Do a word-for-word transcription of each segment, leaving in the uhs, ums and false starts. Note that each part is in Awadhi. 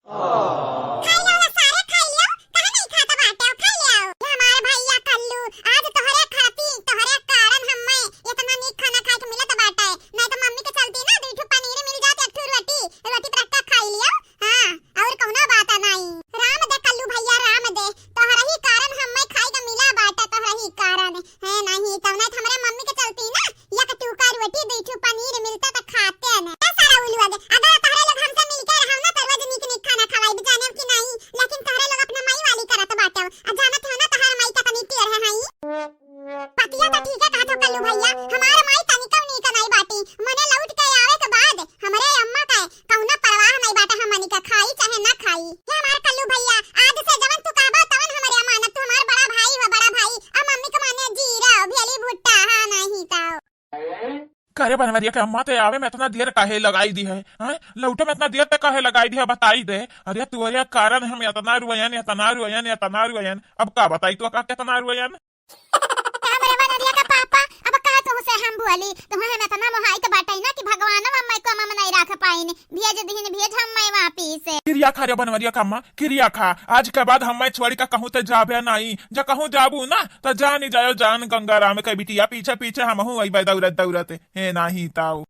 खाई लो ना सारे, खाई लियो, काहे नहीं खात बाटे, खाई लियो। ये हमार भैया कल्लू, आज तोहरे खाती, तोहरे कारण हम्मे इतना नीक खाना खाए के मिलत बाटे, नहीं तो मम्मी के चलती ना दुई ठो पनीर मिल जात, एक ठो रोटी, रोटी पर रखा खाई लियो। हाँ, और कौनो बात नहीं। राम दे कल्लू भैया, राम दे, तोहरे ही कारण हम्मे खाए के मिला बाटे, तोहरे ही कारण। है नहीं, तब नहीं तो हमरे मम्मी के चलती ना, एक टुका रोटी, दुई ठो पनीर मिलता त खाते न। ए सारा उलुआ दे, अगर तोहरे लोग हमसे मिलके रहव ना, त रोज नीक नीक खाना खवाई, जाने कि नहीं? लेकिन तोहरे लोग अपना माई वाली करत बाटे। आ जानत हो ना, तोहर माई कितनी टेढ़ है, हैं? बतिया तो ठीक है कहत हो कल्लू भैया, हमार माई तनिको नीक नहीं बाटी। मने लौट के आवे के बाद हमरे अम्मा का कौनो परवाह नहीं बाटे, हमनी का खाई चाहे ना खाई। हे हमार कल्लू भैया, आज से जवन तू कहबा तवन हमरे मानब, तू हमार बड़ा भाई हो, बड़ा भाई। अब मम्मी के माने जीरा, भेली भुट्टा, हाँ नहीं तो। करे बनवरिया के अम्मा, ते आवे में इतना देर काहे लगाई दी है, हैं? लौटे में इतना देर ते काहे लगाई दी है, बताई दे। अरे तोरे कारण हम इतना रुएन, इतना रुएन, इतना रुएन। अब का बताई तो का कितना रुएन? हमरे बनवरिया के पापा, अब का तुमसे हम बोली? तुम हम इतना मोहाइत बाटे ना कि भगवान हम मैं को हम नहीं रख पाइन। भेज दीन, भेज हम मैं वापिस। किरिया खा रे बनवरिया के अम्मा, किरिया खा। आज के बाद हम मैं छोड़ी का कहूँ ते जाबे नहीं। जा कहूँ जाबू ना, तो जानी जायो जान गंगाराम के बिटिया, पीछे पीछे हमहू अइबे दौड़त दौड़त। हे नाही ताऊ।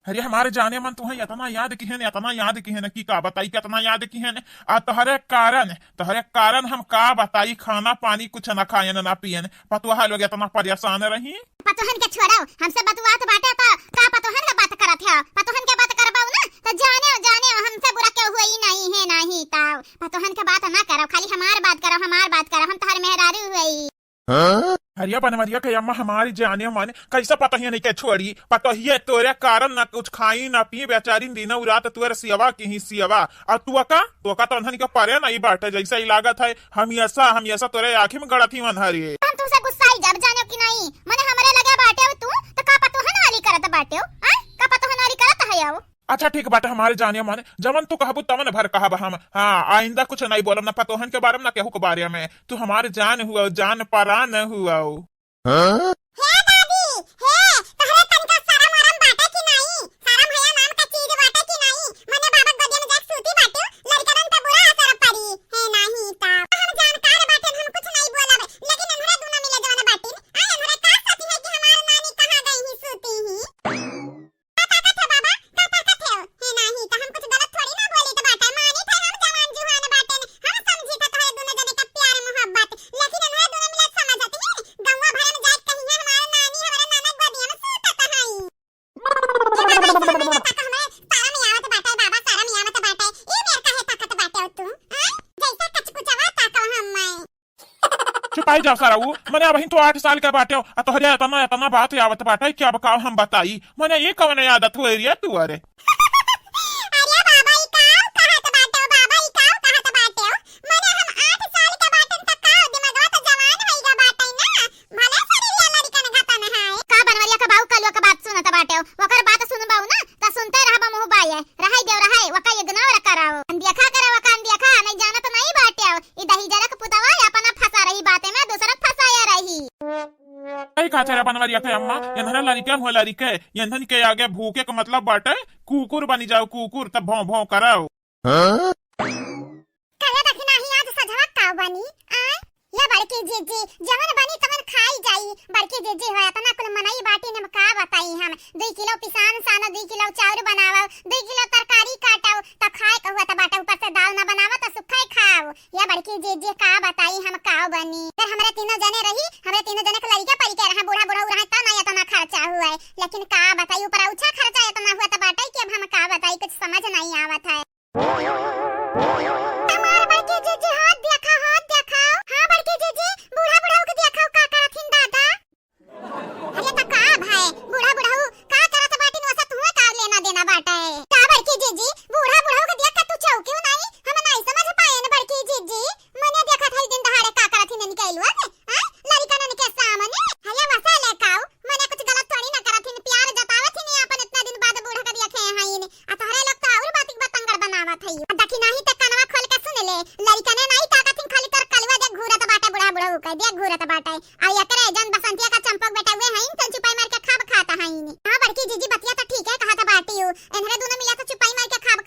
अरे हमारे जाने मन तुहें इतना याद किहेन, इतना याद किहेन कि का बताई, कितना याद किहेन। आ तोहरे कारण, तोहरे कारण हम का बताई, खाना पानी कुछ ना खाएन ना पिएन। पतोहा लोग इतना परेशान रही। पतोहन के छोड़ो, हमसे बतुआत बाटे तो का पतोहन के बात करत हो? पतोहन के बात करबो ना तो जाने, जाने हमसे बुरा केहू हुई नहीं है, नाही ताऊ। पतोहन के बात ना करो, खाली हमार बात करो, हमार बात करो, हम तोहर मेहरारू हुई। हाँ? हरिया बनवरिया के अम्मा हमारी जाने मन, कैसे पतोहिया नहीं के छोड़ी? पतोहिया तोरे कारण ना कुछ खाई ना पी, बेचारी दिनों रात तोरे सेवा की ही सेवा। और तू का, तू का तो उन्हन के परे नहीं बाटे, जैसे ही लागत है हमेशा, हमेशा तोरे आँखी में गड़त ही मन हरिये। हम तुमसे गुस्साई जब जाने कि नहीं, मने हमरे लगे बाटे तू, तो का पतोहन वाली करत बाटे हो? आय? का पतोहन वाली करत है हो? अच्छा ठीक बाटे हमारे जाने मन, जवन तू कहबू तवन भर कहब हम। हाँ, आइंदा कुछ नहीं बोलब, ना पतोहन के बारे में, ना केहू के बारे में। तू हमारे जान हुआ, जान परान हुआ। हाँ? हे दादी, हे, तोहरे तनिका शरम वरम बाटे कि नहीं? शरम हया नाम का चीज बाटे कि नहीं? मने बाबा गोदिया में जाके सूती बाटे, लड़कन पे बुरा असर पड़ी। हे नाही ता। हम जानकार बाटे, हम कुछ नहीं बोलब, लेकिन इन्हरे दूनो मिले जवन बाटिन, आ इन्हरे का सोची है कि हमार नानी कहाँ गई ही सूती ही? का ताकत है बाबा? का ताकत है? हे नाही, तो हम कुछ गलत थोड़ी ना बोली तो बाटे। मानी थे हम जवान जुहान बाटेन, हम समझी था तोहरे दोनों जने का प्यार मोहब्बत, लेकिन इन्हरे दोनों मिला समझत ही, गौवा भर में जाके कहीं है हमार नानी, हमारे नाना गोदिया में सूतत हई। ये बाबा, ऐसा हमें ना ताका, हमें शरम ही आवत बाटे बाबा, शरम ही आवत बाटे। ये मेर काहे ताकत बाटे तू? हाँ? जैसा कचकुचवा ताका हम मैं। चुपाई जा सारा ऊ, मने अबहिन तो आठ साल के बाटे, आ तोहरे एतना, एतना बात आवत बाटे कि अब का हम बताई, मने ये कवन आदत होए रे तू अरे? अरे बाबा, ई का कहत बाटे, बाबा, ई का कहत बाटे? मने हम आठ साल के बाटेन त का, दिमागवा तो जवान होइगा बाटे ना, भले शरीरिया लड़कन घतन है। का बनवरिया के बाऊ कलुआ के बात सुनत बाटे, ओकर बात सुनबाऊ ना, त सुनते रहबा मुँह बाये। रहाई देव रहाई, वका ignore कराओ। अनदिया खा करे वका अनदिया खा, नहीं जानत नहीं बाटे। ई दही जरक पुतवा है, अपना फंसा रही बातें में, दूसरा फंसाया रही। आई का तेरा बनवरिया के अम्मा, एन्हरे लड़के हुए लड़के, एन्हन के आगे भूखे के मतलब बाटे, कुकुर बनी जाओ कुकुर, तब भौं भौं कराओ। हाँ? कहे देखी नाही आज सजवा का बनी, आय? ये बड़की जीजी, जवन बनी तवन खाई जाई। बड़की जीजी हो, इतना कुल मनई बाटी ने का बताई हम। दुई किलो पिसान सानो, दुई किलो चाउर बनावो, दुई किलो तरकारी काटो, त खाए के हुआ त बाटे, ऊपर से दाल ना बनावो त सुखा ही खाओ। ये बड़की जीजी का बताई हम का बनी। अगर हमरे तीनों जने रही, हमरे तीनों जने के लड़के परिके रहा, बूढ़ा बूढ़ा रहा, तब ना इतना खर्चा हुआ है। लेकिन का बताई, ऊपर अच्छा खर्चा इतना हुआ त बाटे कि अब हम का बताई, कुछ समझ नहीं आवत है। हमार बड़की जीजी, हाथ देखा, हाथ देखा। हाँ बड़की जीजी, बूढ़ा बुढ़ऊ के देखा का करथिन दादा। अरे त का भाई, बूढ़ा बुढ़ऊ का करत बाटिन, वसा तुहे का लेना देना बाटे? का बड़की जीजी, बूढ़ा बुढ़ऊ के देख के तू चौकियो नहीं? हम नहीं समझ पाएन बड़की जीजी। मने देखत हई दिन दहाड़े का करथिन इनके लुआ के, हाँ? लड़िकनन के सामने। हले वसा ले काऊ, मने कुछ गलत थोड़ी ना करथिन, प्यार जतावथिन, अपन इतना दिन बाद बूढ़ा के देखे हईन। आ तोहरे लोग तो और बातिक बतंगड़ बनावत हई। आ देखी नाही ते कनवा खोल के सुन ले, लड़िकने नाही ताकथिन, खाली तोर कलुआ देख घूरत बाटे बूढ़ा बुढ़ऊ के, देख घूरत बाटे। आ एकरे जन बसंतिया का चंपक बेटा हुए हईन, तन चुपाई मार के खाब खात हईन। हाँ बड़की जीजी बतिया तो ठीक है कहत बाटी हूँ, एनहरे दोनों मिला तो चुपाई मार के खाब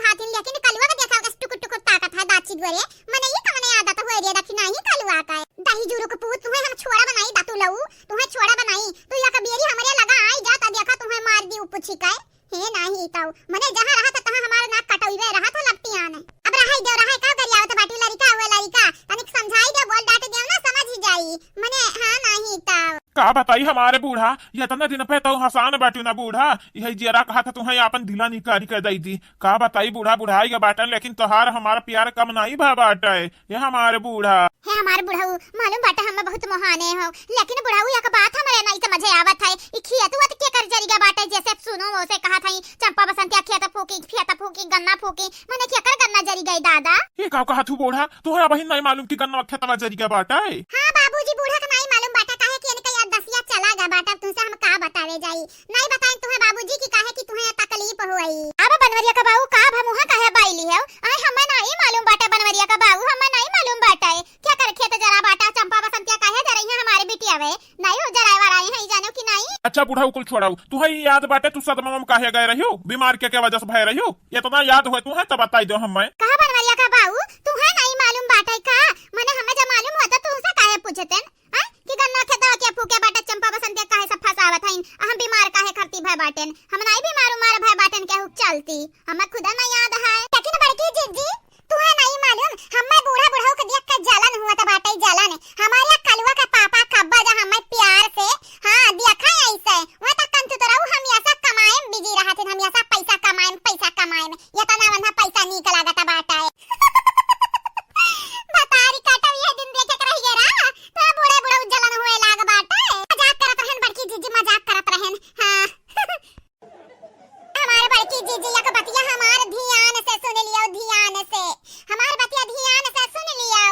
रे, मने ई कवने आदत होए रे, देखी नाही कलुआ का। दही जुरुक पूत, तुहे हम छोड़ा बनाई दातू लऊ, तुहे छोड़ा बनाई। तू या कबीरी हमरे लगा आई जा, त देखा तुहे मार दी उ पुछी का। हे नाही तऊ, मने जहाँ रहत तहाँ हमार नाक कटउबे रहत लपटियान। अब रहई देउ, रहई का गरियावत बाटी, लरिका हुए लरिका, तनिक समझाई देउ, बोल डांट देउ ना, समझ ही जाई। मने हाँ नाही तऊ। का बताई हमारे बूढ़ा, इतना दिन पे तऊ हँसान बाटू ना बूढ़ा, यही जियरा कहत तुहे आपन दिला निकारी के दई दी। का बताई बूढ़ा, बुढ़ाई के बाटन, लेकिन तोहार हमार प्यार कम नाही भा बाटे। हे हमार बूढ़ा। हे हमार बुढ़ऊ, मालूम बाटे हमें बहुत मोहाने हो, लेकिन बुढ़ऊ एक बात हमरे नहीं समझे आवत है, ई खेत उत केकर जरिगा बाटे, जैसे सुनो वैसे कहत हई, चंपा बसंतिया खेत फूकी, खेत फूकी, गन्ना फूकी, मने केकर गन्ना जरिगा दादा? ये का कहत हू बूढ़ा, तोहरा बहिन नहीं मालूम कि गन्ना खेतवा जरिगा बाटे? हाँ बाबूजी, बूढ़ा के नहीं मालूम बाटे, काहे कि इनका याददाश्तिया चला गया बाटे, तुमसे हम का बतावे जाई। नहीं बताई तुहे बाबूजी कि काहे कि तुहे तकलीफ होई। अब बनवरिया का बाऊ का भा मुहा काहे बाइली है? आय हमें नाही मालूम बाटे बनवरिया का बाऊ, हमें नाही मालूम बाटे। केकर खेत जरा बाटा, चंपा बसंतिया काहे जरई है हमारे बिटिया वे? नाही हो जराए वाला है, ई जानो कि नाही? अच्छा बूढ़ा, उ कुल छोड़ाऊ, तुहे ई याद बाटे तू सदमा में काहे गए रहियो, बीमार के, के वजह से भय रहियो? इतना याद होए तुहे तो बताई दो हमें। कहा बनवरिया का बाऊ, तुहे नाही मालूम बाटे का? मने हमें जब मालूम होता तुमसे काहे पूछतेन? हैं? कि गन्ना खेतवा के फूके बाटे चंपा बसंतिया काहे सब फंसावत हईन? आ हम बीमार काहे खरती भय बाटेन? हम नाई बीमार उमार भय बाटेन केहू चलती। हमें खुदा ना याद है। लेकिन बड़की जिज्जी, तुहे नाई मालूम, हमें बूढ़ा बुढ़ऊ के देख के जलन हुआ त बाटे जलन। हमारे कलुआ के पापा कब्बा जा हमें प्यार से, हाँ, देखा ऐसे। वह तक कंतु तो रहू, हम ऐसा कमाए में बिजी रहत हन, हम ऐसा पैसा कमाए में, पैसा कमाए में। ये तना वन्हा पैसा नीक लागत बाटे। भतारी काटब ये दिन देखे के रह गया रहा, तो बूढ़े बूढ़े जलन हुए लाग बाटे। मजाक करत रहन बड़की जीजी, मजाक करत रहन। हाँ। हमार बड़की जीजी एक बतिया हमार ध्यान से सुन लियो, ध्यान से। हमार बतिया ध्यान से सुन लियो।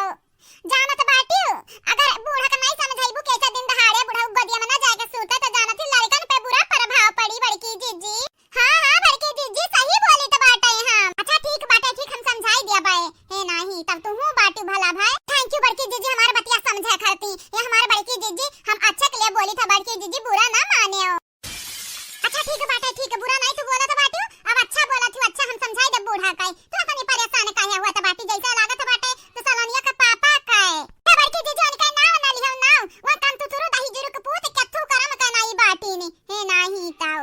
जानत बाटियो, अगर बूढ़ा के नहीं समझाइबू, कैसे दिन दहाड़े बूढ़ा गोदिया में ना जाके सूते, तो जानत ही लड़कन पे बुरा प्रभाव पड़ी बड़की जीजी। हाँ, हाँ, बड़की जीजी, सही बोली तो बाटे हम। अच्छा, ठीक बाटे, ठीक, हम समझाई दिया बाए। हे नाही, तब तू हूँ बाटू भला भाई। Thank you बड़की जीजी, हमार बतिया समझे खरती। ये हमार बड़की जीजी, हम अच्छे के लिए बोली था बड़की जीजी, बुरा ना माने हो। अच्छा, ठीक बाटे, ठीक, बुरा नहीं तू बोला था बाटू, अब अच्छा बोला तू, अच्छा हम समझाई दे बूढ़ा काई। तू अपनी परेशान काहे हुआ था बाटू, जैसा लागत बाटे तो सलोनिया का पापा काए। तो बड़की जीजी उनका नाव ना लिहो नाव, वो तंतु तुरु दही जुरुक पूत कथू करम का नाई बाटी ने। हे नाही ताऊ।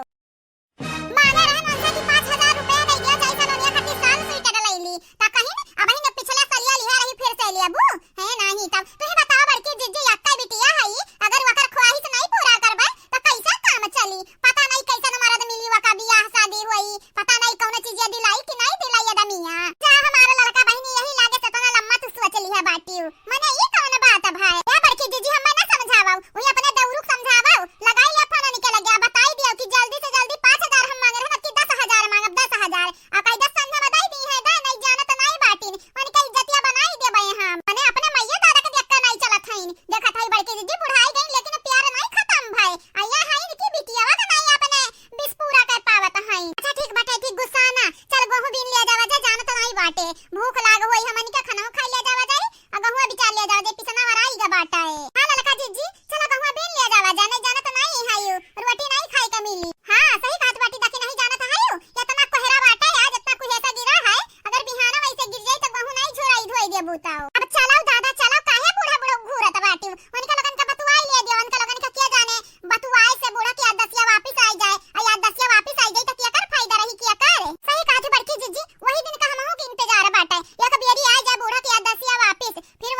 माने रहन उनसे कि पाँच हजार रुपया दे दिया, जाई सलोनिया खातिर साल स्वेटर लइली। त कहीं अबहिन पिछला सलिया लिहे रही, फिर से लेबू? हे नाही तब। तुही बताओ बड़की जिज्जी, अक्का बिटिया हई, अगर वकर ख्वाहिश नहीं पूरा करबे, त कैसे काम चली? पता नहीं कैसन मर्द मिली, वका बियाह शादी होई, पता नहीं कौन चीज दिलाई कि नहीं दिलाई अदमिया। जा हमारा लड़का बहिनी यही लागे से तना लम्मा तू सोच लिहा बाटियो। मने ई कौन बात भाई? ए बड़की जीजी, हमें ना समझावो, वही अपने दौरुक समझावो। लगाई लिया फोन निके लगे, बताई दियो कि जल्दी से जल्दी पाँच हजार हम मांग रहे हैं, कि दस हजार मांगब, दस हजार। आ कही दस संझा में दई दी है, दे नहीं जानत नहीं बाटिन। उनके इज्जतिया बनाई देबे हम। मने अपने मैया दादा के देख के नहीं चलत हईन। देखत हई बड़की जीजी बुढ़ाई गई, लेकिन प्यार नहीं खत्म भाई। आ या हईन कि बिटियावा के नहीं अपने बिस पूरा कर पावत हईन। अच्छा ठीक बाटे, ठीक गुस्सा ना। चल गोहूं बीन लिया जावा जा, जानत नहीं बाटे। भूख लाग होई हमन के, खनवा खाई लिया जावा जाई। आ गहुआ बिचार लिया जावा जे, पिसना वराई गा बाटा है। हाँ ललका जीजी, चला गहुआ बीन लिया जावा जा, नहीं जानत नहीं है यू, रोटी नहीं खाए का मिली। हाँ सही कहत बाटी, देखी नहीं जानत है यू, इतना कोहरा बाटा है, आज इतना कुहेसा गिरा है, अगर बिहाना वैसे गिर जाई तो गहूं नहीं झोराई धोई दे बूताओ। अब चलाओ दादा चलाओ, काहे बूढ़ा बूढ़ा घूरत बाटी, उनका लगन का बतुआई लिया दियो, उनका लगन का क्या जाने बतुआए से बूढ़ा की याददाश्तिया वापिस आई जाए, आ याददाश्तिया वापिस आई जाए तो केकर फायदा रही, केकर? सही कहत है बड़की जीजी, वही दिन का हमहू के इंतजार बाटे। एक बेरी आई जाए बूढ़ा की याददाश्तिया वापिस, फिर